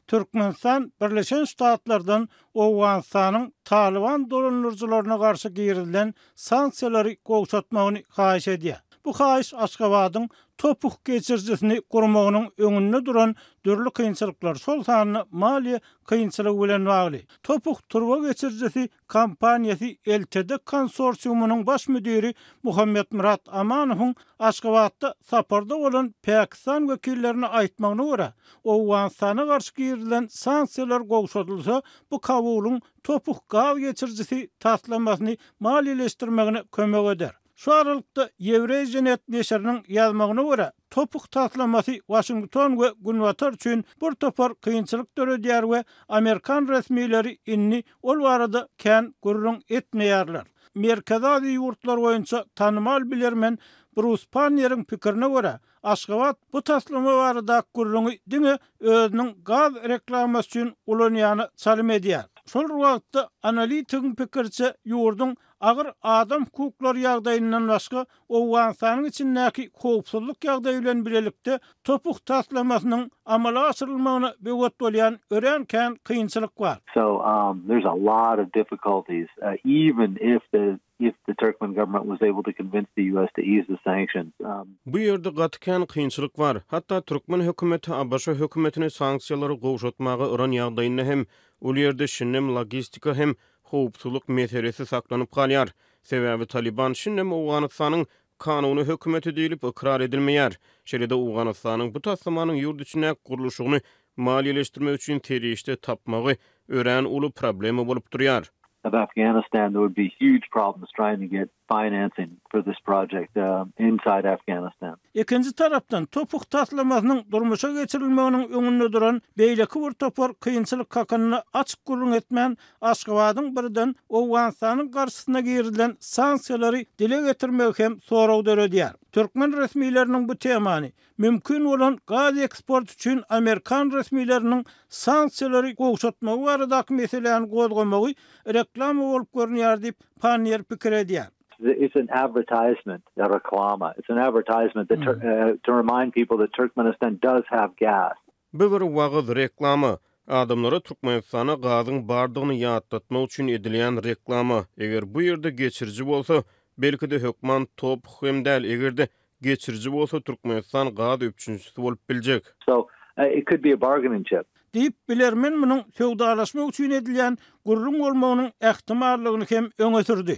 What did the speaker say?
Türkmenistan Birleşen Ştatlardan Owganystanyň Talyban dolandyryjylaryna garşy girizilen sanksiýalary gowşatmagyny haýyş edýär. Bu haýyş Aşgabadyň TOPH geçirijisini gurmagynyň öňünde duran dürli kynçylyklar, şol sanda maliýe kynçylygy bilen bagly. TOPH turba geçirijisi kompaniýasy LTD konsorsiumynyň baş müdiri Muhammetmyrat Amanowyň Aşgabatda saparda bolan pakistan wekillerine aýtmagyna görä, Owganystana garşy girizilen sanksiýalar gowşadylsa, bu Kabulyň TOPH gaz geçirijisi taslamasyny maliýeleşdirmegine kömek eder. Şu aralykda, Eurasianet neşiriniň ýazmagyna görä, TOPH taslamasy Waşington we Günbatar üçin bir topar kynçylyk döredýär we amerikan resmileri indi ol barada kän gürrüň etmeýärler. Merkezi Aziýa ýurtlary boýunça tanymal bilermen Brus Panneriň pikirine görä, Aşgabat bu taslama baradaky gürrüňi diňe özüniň gaz reklamasy üçin ulanýana çalym edýär. Şol bir wagtda, analitigiň pikiriçe, ýurduň agyr adam hukuklary ýagdaýyndan başga, Owganystanyň içindäki howpsuzlyk ýagdaýy bilen bilelikde TOPH taslamasynyň amala aşyrylmagyna böwet bolýan örän kän kynçylyk bar. So there's a lot of difficulties even if the if the Turkmen government was able to convince the US to ease the sanctions. Bu ýerde gaty kän kynçylyk bar. Hatda türkmen hökümeti ABŞ hökümetini sanksiýalary gowşatmaga yran ýagdaýynda hem, ol ýerde şindem logistika hem howpsuzlyk meselesi saklanyp galýar. Sebäbi Talyban şindem Owganystanyň kanuny hökümeti diýlip ykrar edilmeýär. Şeýle-de Owganystanyň bu taslamanyň ýurt içindäki gurluşygyny maliýeleşdirmek üçin serişde tapmagy örän uly problema bolup durýar. Of Afghanistan there would be huge problems trying to get financing for this project inside Afghanistan. Ikinji tarapdan, TOPH taslamasynyň durmuşa geçirilmeginiň öňünde duran beýleki bir topar kynçylyk hakynda açyk gürrüň etmän, Aşgabadyň birden Owganystanyň garşysyna girizilen sanksiýalary dile getirmegi hem sorag döredýär. Türkmen resmileriniň bu temany, mümkin bolan gaz eksporty üçin amerikan resmileriniň sanksiýalary gowşatmagy baradaky meseläni gozgamagy reklama bolup görünýär diýip, Panniýer pikir edýär. It's an advertisement, reklama. It's an advertisement to remind people that Turkmenistan does have gas. Bu bir wagyz, reklama. Adamlara Türkmenistanda gazyň bardygyny ýatlatmak üçin edilýän reklama. Eger bu ýerde geçiriji bolsa, belki-de hökman TOPH hem däl, eger-de geçiriji bolsa Türkmenistan gaz üpjünçisi bolup biljek. So, it could be a bargaining chip. Diýip, bilermen munuň söwdalaşmak üçin edilýän gürrüň bolmagynyň ähtimallygyny hem öňe sürdi.